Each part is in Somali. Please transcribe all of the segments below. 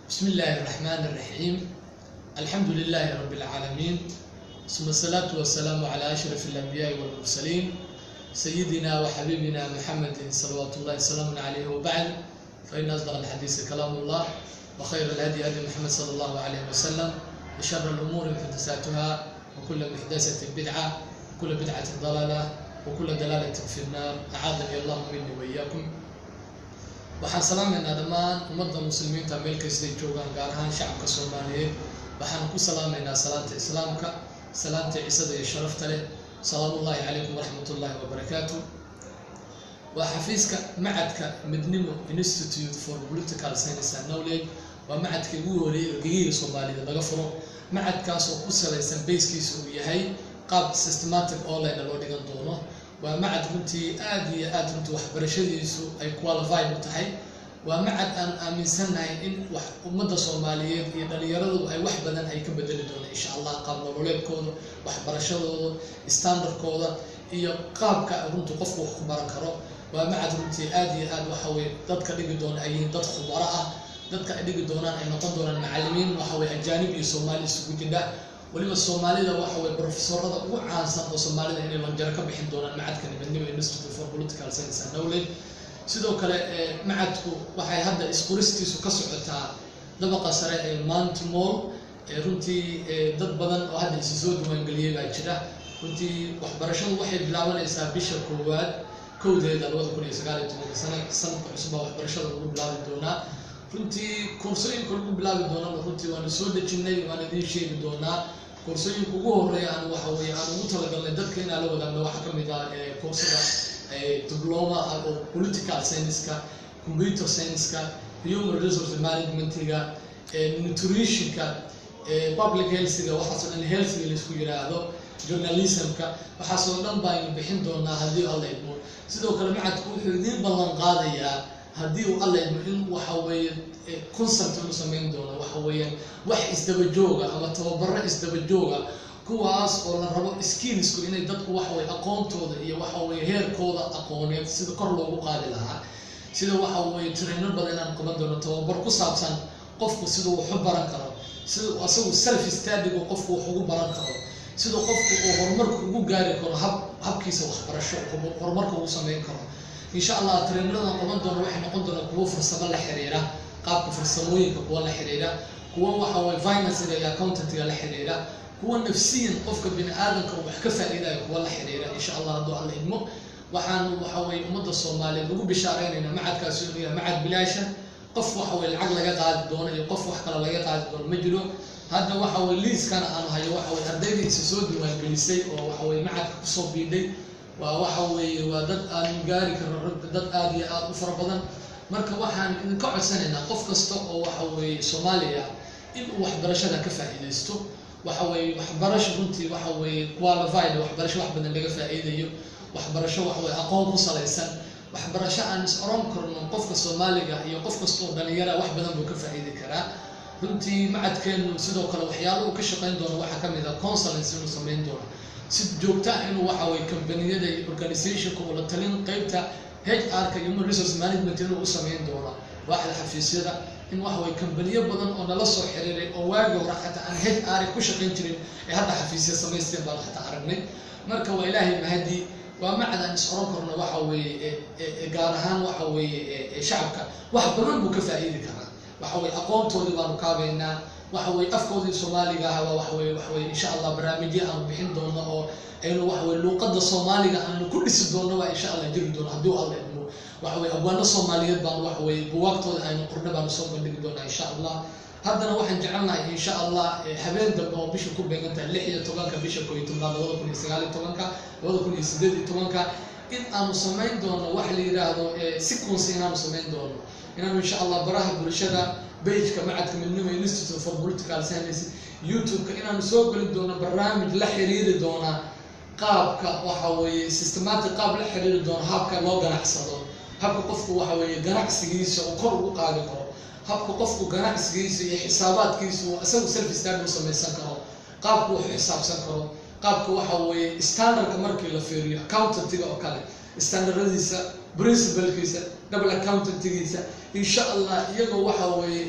بسم الله الرحمن الرحيم، الحمد لله رب العالمين، ثم الصلاة والسلام على أشرف الأنبياء والمرسلين، سيدنا وحبيبنا محمد صلوات الله وسلامه عليه، وبعد، فإن أصدق الحديث كلام الله، وخير الهدي هدي محمد صلى الله عليه وسلم، وشر الأمور محدثاتها، وكل محدثة بدعة، وكل بدعة ضلالة، وكل دلالة في النار، أعاذني الله مني وإياكم. Waxaan salaamaynaa dhammaan ummadda muslimiinta meel kastay joogaan, gaar ahaan shacabka Soomaaliyeed. Waxaan ku salaamaynaa salaanta Islaamka, salaanta cisada iyo sharafta leh. Salaamullahi calaykum waraxmatullaahi wabarakaatu. Waa xafiiska macadka Midnimo Institute for Political Science and Knowledge. Waa macadkii ugu horeeyay oo gegiga Soomaalida laga furo, macadkaas oo ku salaysan basekiisa uu yahay qaab systematic online loo dhigan doono. Waa macad runtii aada iyo aada runtii waxbarashadiisu ay qualified u tahay. Waa macad aan aaminsannahay in wax ummadda Soomaaliyeed iyo dhalinyaradu ay wax badan ay ka bedeli doonaan, insha Allah, qaab nololeedkooda, waxbarashadooda, standardkooda iyo qaabka runtii qofku wax ku baran karo. Waa macad runtii aada iyo aad waxa weye dadka dhigi doona ay yihiin dad khubaro ah. Dadka ay dhigi doonaan ay noqon doonaan macalimiin waxa weye ajaanib iyo Soomaali isugu jidha. Weliba Soomaalida waxa weye professorada ugu caansan oo Soomaalida inay lecture ka bixin doonaan macadka Midnimo Institute for Political Science and Knowledge. Sidoo kale macadku waxay hadda isqoristiisu ka socotaa dabaqa sare ee Mount Mall. Runtii dad badan oo hadda isi soo diiwaangeliyey baa jira. Runtii waxbarashadu waxay bilaabanaysaa bisha koowaad kowdeeda 2019-ka sana. Sanadka cusub baa waxbarashada lagu bilaabi doonaa. Runtii koorsooyinka lagu bilaabi doonana runtii waanu soo dejinay, waan idiin sheegi doonaa. Koorsooyinka ugu horeeya aan waxa weye aan ugu talagalnay dadka inaan la wadaagno waxaa ka mid ah koorsada diploma oo political science-ka, computer science-ka, human resource managementiga, nutritionka, public healthga, waxaasoo dhan healthga laisku yiraahdo, journalismka, waxaasoo dhan baynu bixin doonaa haddii Alla idmo. Sidoo kale macadku wuxuu idiin ballan qaadayaa, haddii uu Alla idmo, in waxa weeye consult inuu samayn doono, waxa weeyaan wax isdaba jooga ama tababaro isdaba jooga, kuwaas oo la rabo skillsku inay dadku waxa weye aqoontooda iyo waxa weye heerkooda aqooneed sida kor loogu qaadi lahaa. Sida waxa weye trainer badan inaan qaban doono, tababar ku saabsan qofku siduu wax u baran karo, sida asagu self studygu qofku wax ugu baran karo, sida qofku uu horumarka ugu gaari karo, habkiisa waxbarasho horumarka ugu sameyn karo. Insha Allah traineradan qaban doono waxay noqon doonaa kuwo farsamo la xiriira, qaabka farsamooyinka kuwa la xiriira, kuwa waxa weye financega iyo accountantiga la xiriira, kuwa nafsiyan qofka bini aadamka wax ka faa'iidayo kuwa la xiriira, insha Allah hadduu Alla idmo. Waxaan waxa weye ummadda Soomaaliyeed ugu bishaareynayna macadkaasi inuu yahay macad bilaasha. Qof waxa weye lacag laga qaadi doono iyo qof wax kale laga qaadi doono ma jiro. Hadda waxa weye liiskana aanu hayo waxa weye ardayda isa soo diiwaangelisay oo waxa weye macadka kusoo biidhay waa waxa weeye waa dad aanu gaari karno, dad aada iyo aada u fara badan. Marka waxaan idinka codsanaynaa qof kasta oo waxa weeye Soomaaliya in uu waxbarashada ka faa'iidaysto. Waxa weeye waxbarasho runtii waxa weeye qualified, waxbarasho wax badan laga faa'iidayo, waxbarasho waxa weye aqoon ku salaysan, waxbarasho aan is oran karno qofka Soomaaliga iyo qof kasta oo dhalinyara wax badan buu ka faa'iidi karaa. Runtii macadkeenu sidoo kale waxyaalo uu ka shaqayn doono waxaa ka mid ah consultancy inuu samayn doono si joogta ah, inuu waxa weye kambaniyada iyo organizationka uu la talin qeybta HR-ka, human resource management, inuu u samayn doono waaxda xafiisyada, in waxa weye kambaniyo badan oo nala soo xiriiray oo waagii hore xataa aan HR ku shaqayn jirin ee hadda xafiisya samaysteen baan xataa aragnay. Marka waa Ilaahay mahadi. Waa macad aan is oran karno waxa weeye gaar ahaan waxa weeye shacabka wax badan buu ka faa'iidi karaa. Waxa weye aqoontoodii baanu kaabaynaa, waxa weye afkoodii Soomaaliga ah waa waxa weye insha Allah barnaamijyo aanu bixin doono oo aynu waxa weye luuqadda Soomaaliga aanu ku dhisi doono waa insha Allah jiri doono haddii uu Alla idmo. Waxa weye abwaano Soomaaliyeed baanu waxa weye buwaagtooda aynu qorno baanu soo bandhigi doonaa, insha Allah. Haddana waxaan jecelnahay, insha Allah, habeen dambe oo bisha ku beegan tahay 16-ka bisha 11-aad 2019-ka, 2018-ka, in aanu samayn doono waxa la yidhaahdo sequence, inaanu samayn doono inaanu insha Allah baraha bulshada, pageka macadka Midnimo Institute for Political Science, YouTube-ka, inaanu soo gelin doono barnaamij la xiriiri doona qaabka waxa weeye systematic, qaab la xiriiri doono habka loo ganacsado, habka qofku waxa weeye ganacsigiisa uu kor ugu qaadi karo, habka qofku ganacsigiisa iyo xisaabaadkiisa uu isagu self study u samaysan karo, qaabku wax xisaabsan karo, qaabka waxa weeye standardka markii la fiiriyo accountantiga oo kale, standardadiisa, principlekiisa, double accountantigiisa, insha Allah, iyagoo waxa weeye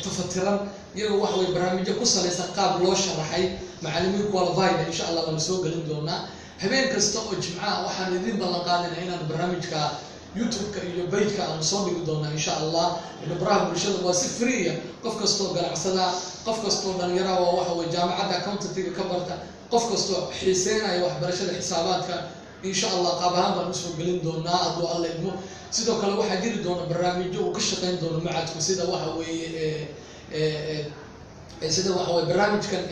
tafsiil. Tafatiran, iyagoo waxa weye barnaamijyo ku salaysan qaab loo sharaxay macalimiin qualified, insha Allah waanu soo gelin doonaa. Habeen kasta oo Jimcaha waxaan idin ballan qaadinaa inaan barnaamijka YouTube-ka iyo page-ka aanu soo dhigi doonaa, insha Allah, baraha bulshada. Waa si free ah. Qof kastoo ganacsada, qof kastoo dhalinyaraha waa waxa weye jaamacadda accountantiga ka barta, qof kastoo xiiseynaya waxbarashada xisaabaadka, insha Allah qaab ahaan baan usoo gelin doonaa, hadduu Alla idmo. Sidoo kale waxaa jiri doona barnaamijyo uu ka shaqeyn doono macadku, sida waxa weeye barnaamijkan,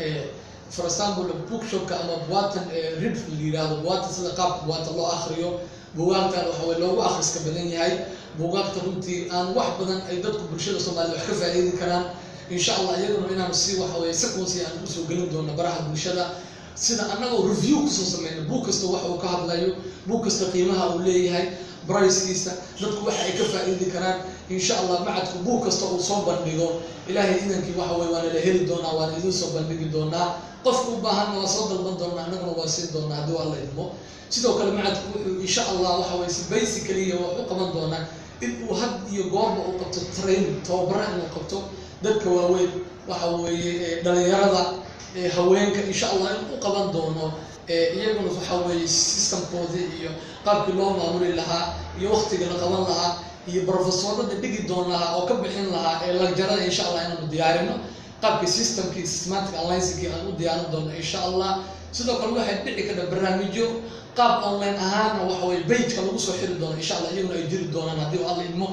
for example, bookshopka ama buwaatan read la yiraahdo, buwaata sida qaabka buwaata loo akriyo, bugaagtan waxa weye loogu akhriska badan yahay, bugaagta runtii aan wax badan ay dadku bulshada Soomaalida wax ka faa'iidi karaan. Insha Allah iyaguna inaanu si waxa weye sequence aan usoo gelin doono baraha bulshada, sida annagoo review kusoo sameyno buug kasta waxa uu ka hadlayo, buug kasta qiimaha uu leeyahay, pricekiisa, dadku waxa ay ka faa'iidi karaan. Insha Allah macadku buug kasta uu soo bandhigo, Ilaahay idankii, waxa weye waana la heli doonaa, waana idin soo bandhigi doonaa. Qofka u baahanna waa soo dalban doonaa, annaguna waa siin doonaa, haddii Alla idmo. Sidoo kale macadku wuxuu, insha Allah, waxa weye si basically wax u qaban doonaa in uu had iyo goorba uu qabto training, tababara inuu qabto dadka waaweyn, waxa weeye dhalinyarada, haweenka, insha Allah in u qaban doono iyaguna waxa weeye systemkoodii iyo qaabkii loo maamuli lahaa iyo waktiga la qaban lahaa iyo professorada dhigi doon lahaa oo ka bixin lahaa ee lecturada. Insha Allah inaanu diyaarino qaabkii systemkii systematic analysiskii aan u diyaarin doono, insha Allah. Sidoo kale waxay dhici karta barnaamijyo qaab online ahaana waxa weye pageka lagu soo xiri doono, insha Allah, iyaguna ay jiri doonaan, haddii Alla idmo.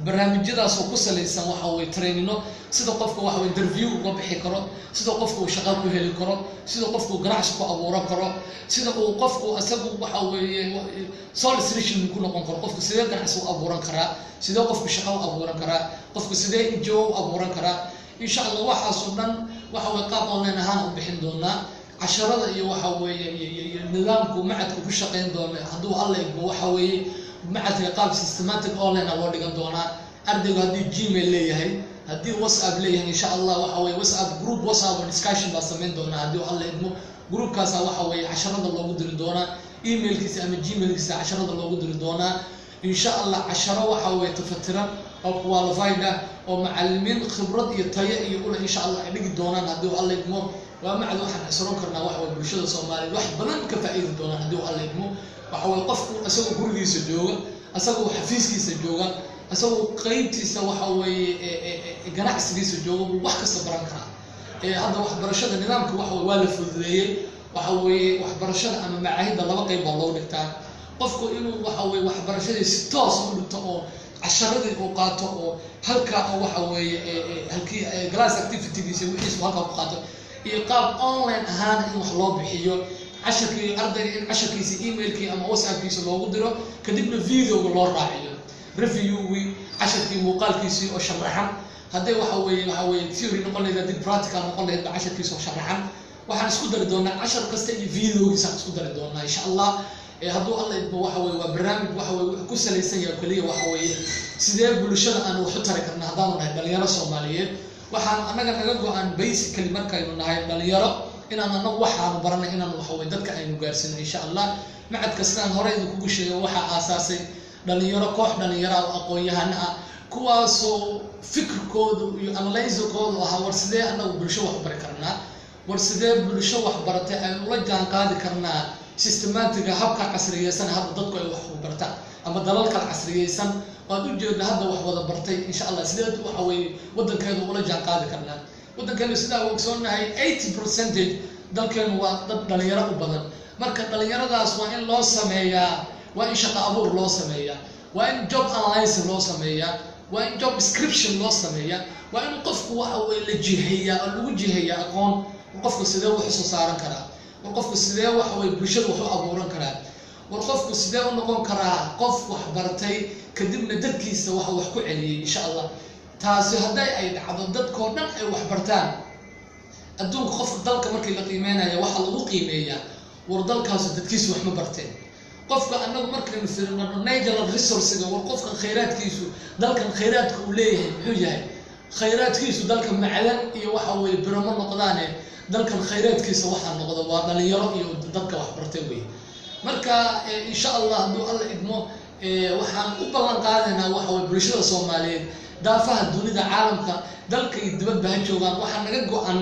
Barnaamijyadaas oo ku salaysan waxa weye trainino, sida qofka waxa weye interview uga bixi karo, sida qofka uu shaqo ku heli karo, sida qofka uu ganacsi ku abuuran karo, sida uu qofku isagu waxa weeye self sufficient ku noqon karo, qofku sidee ganacsi u abuuran karaa, sidee qofku shaqo u abuuran karaa, qofku sidee NGO u abuuran karaa. Insha Allah waxaasoo dhan waxa weye qaab online ahaan u bixin doonaa casharada iyo waxa weeye iyo nidaamku macadku ku shaqayn doono, hadduu Alla idmo. Waxa weeye macadka qaab systematic online a loo dhigan doonaa. Ardaygu haddii Gmail leeyahay, haddii WhatsApp leeyahay, insha Allah waxa weye WhatsApp group, WhatsApp oo discussion baa samayn doonaa, haddii Alla idmo. Groupkaasa waxa weeye casharada loogu diri doonaa, emailkiisa ama Gmailkiisa casharada loogu diri doonaa, insha Allah. Casharo waxa weye tafatiran oo qualified ah oo macalimiin khibrad iyo tayo iyo ule, insha Allah, ay dhigi doonaan, haddii Alla idmo. Waa macad waxaan isran karnaa waxa weye bulshada Soomaaliyeed wax badan ka faa'iidi doonaan, haddii Alla idmo. Waxa weye qofku isagoo gurigiisa jooga, isagoo xafiiskiisa jooga, isagoo qeybtiisa waxa weeye ganacsigiisa jooga buu wax kasta baran karaa. Hadda waxbarashada nidaamka waxa weye waa la fududeeyey. Waxa weeye waxbarashada ama macaahidda laba qeyb baa loo dhigtaa. Qofku inuu waxa weye waxbarashadii si toos u dhigto oo casharadii uu qaato oo halkaa oo waxa weeye halkii class activitygiisa wixiisu halkaa ku qaato, iyo qaab online ahaan in wax loo bixiyo casharkii ardayga, in casharkiisa emailkii ama WhatsAppkiisa loogu diro, kadibna videoga loo raaciyo, reviewgii casharkii muuqaalkiisii oo sharaxan, hadday waxa weeye theory noqon lahayd, haddii practical noqon lahayd ba, casharkiisa oo sharaxan. Waxaan isku dari doonaa cashar kasta iyo videogiisaan isku dari doonaa, insha Allah, hadduu Alla idmo. Waxa weye waa barnaamij waxa weye wuxuu ku salaysan yahay keliya waxa weeye sidee bulshada aan wax u tari karna haddaanu nahay dhalinyaro Soomaaliyeed. Waxaan annaga naga go-an basically markaynu nahay dhalinyaro inaan anagu waxaanu baranay inaan waxa weye dadka aynu gaarsiino, insha Allah. Macadka sidaan hore idinkugu sheegay waxaa aasaasay dhalinyaro, koox dhalinyaro oo aqoon-yahano ah, kuwaasoo fikirkoodu iyo analysekoodu ahaa: war sidee anagu bulsho wax bari karnaa? War sidee bulsho wax baratay aynu ula jaan qaadi karnaa systematiga habka casriyeysan hadda dadku ay wax u bartaan ama dalalka casriyeysan waad ujeeda hadda wax wada bartay? Insha Allah sideed waxa weeye waddankeedu ula jaan qaadi karnaa? Waddankeenu sidaa ogsoonnahay 80% dalkeenu waa dad dhalinyaro u badan. Marka dhalinyaradaas waa in loo sameeyaa, waa in shaqo abuur loo sameeyaa, waa in job analysis loo sameeyaa, waa in job description loo sameeyaa, waa in qofku waxa weye la jiheeyaa oo lagu jiheeyaa aqoon. War qofku sidee wax usoo saaran karaa? War qofku sidee waxa weye bulshada wax u abuuran karaa? War qofku sidee u noqon karaa qof wax bartay, kadibna dadkiisa waxa wax ku celiyey? Insha Allah taasi hadday ay dhacdo, dadkoo dhan ay wax bartaan, adduunka qofka dalka markii la qiimeynayo waxaa lagu qiimeeyaa: war dalkaasu dadkiisu wax ma barteen? Qofka anagu markaynu firino natural resourcega, war qofkan khayraadkiisu, dalkan khayraadka uu leeyahay muxuu yahay? Khayraadkiisu dalka macdan iyo waxa weeye biramo noqdaane, dalkan khayraadkiisa waxaa noqda waa dhalinyaro iyo dadka wax bartay wey. Marka insha Allah hadduu Alla idmo, Waxaan u ballan qaadaynaa waxa weye bulshada Soomaaliyeed daafaha dunida caalamka, dalka iyo dibadba ha joogaan, waxaa naga go-an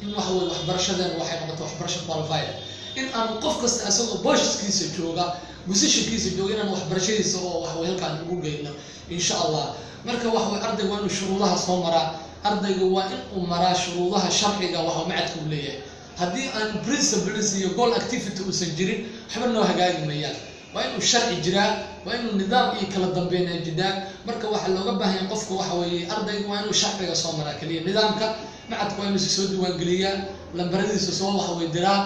in waxa weye waxbarashadeena waxay noqoto waxbarasho qualified, in aan qof kasta isagoo booskiisa jooga, positionkiisa jooga, inaan waxbarashadiisa oo waxaweye halkaan ugu geyno, insha Allah. Marka waxa weye ardayga waa inuu shuruudaha soo maraa. Ardayga waa in uu maraa shuruudaha sharciga waxa macadka uu leeyahay. Haddii aan principles iyo goal activity uusan jirin, waxba noo hagaagi mayaan. Waa inuu sharci jiraa, waa inuu nidaam iyo kala dambeyn ay jiraa. Marka waxaa looga baahan yahay qofka waxa weeye ardayga waa inuu sharciga soo maraa keliya. Nidaamka macadka waa inuu soo diiwaangeliyaa, lambaradiisa soo waxa weye diraa,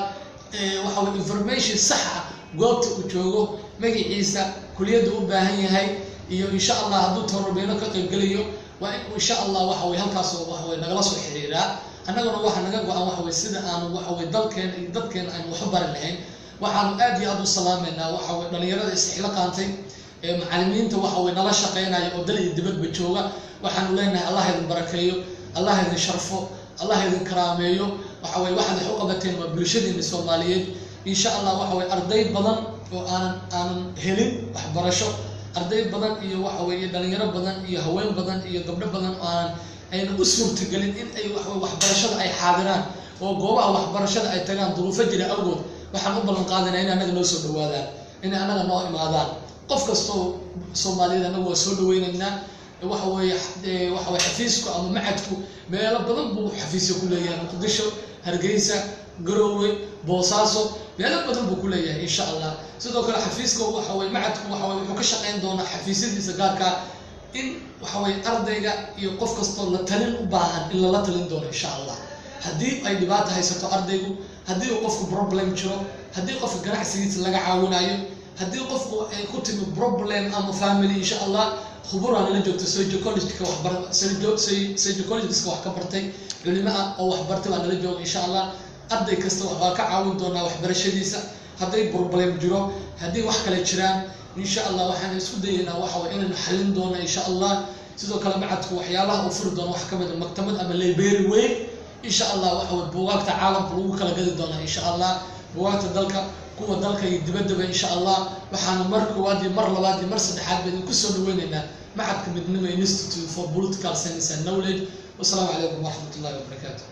waxa weye information sax ah, goobta uu joogo, magaciisa, kuliyadda u baahan yahay, iyo insha Allah hadduu tababarbeeno ka qaybgelayo, waa in insha Allah waxa weye halkaas waxa weye nagala soo xiriiraa. Annaguna waxa naga go-an waxa weye sida aanu waxa weye dalkeena iyo dadkeena aynu waxu bari lahayn. Waxaanu aad iyo aad u salaameynaa waxa weye dhalinyarada isxilo qaantay ee macalimiinta waxa weye nala shaqeynaya oo dal iyo dibadba jooga. Waxaanu leenahay Allah idin barakeeyo, Allah idin sharfo, Allah idin karaameeyo. Waxa weye waxaad wax u qabateen waa bulshadeena Soomaaliyeed. Insha Allah waxa weye arday badan oo aanan helin waxbarasho, arday badan iyo waxa weeye dhalinyaro badan iyo haween badan iyo gabdho badan oo ayna u suurtagelin in ay waxa waxbarashada ay xaadiraan oo goobaha waxbarashada ay tagaan duruufo jira awgood, waxaan u ballan qaadinaa in annaga noo soo dhawaadaan, inay annaga noo imaadaan. Qof kastoo Soomaaliyeed annagu waa soo dhaweynaynaa. Waxa weye xafiisku ama macadku meelo badan buu xafiisyo ku leeyahay: Muqdisho, Hargeysa, Garoowe, Boosaaso, meelo badan buu ku leeyahay, insha Allah. Sidoo kale xafiiska waxa weye macadku waxa weye wuxuu ka shaqeyn doonaa xafiisyadiisa gaarkaa in waxa weye ardayga iyo qof kastoo la talin u baahan in lala talin doono, insha Allah. Haddii ay dhibaato haysato ardaygu, haddii uu qofku problem jiro, haddii qofka ganacsigiisa laga caawinayo, haddii qofku ay ku timi problem ama family, insha Allah khuburaa nala joogto, Sejo Collegeka waxbar Sejo Collegeska wax ka bartay, culimo ah oo waxbartay baa nala jooga, insha Allah. Arday kasta waa ka caawin doonaa waxbarashadiisa hadday problem jiro, haddii wax kale jiraan. Insha Allah waxaan isku dayeynaa waxa way inaynu xallin doono, insha Allah. Sidoo kale macadku waxyaabaha uu furi doono wax ka mid a maktabad ama library weyn, insha Allah. Waxa way buugaagta caalamka lagu kala gadi doonaa, insha Allah, buugaagta dalka, kuwa dalka iyo dibaddaba, insha Allah. Waxaanu mar koowaad iyo mar labaad iyo mar saddexaad ba idinku soo dhaweyneynaa macadka Midnimo Institute for Political Science and Knowledge. Wasalaamu calaykum waraxmat ullahi wabarakaatu.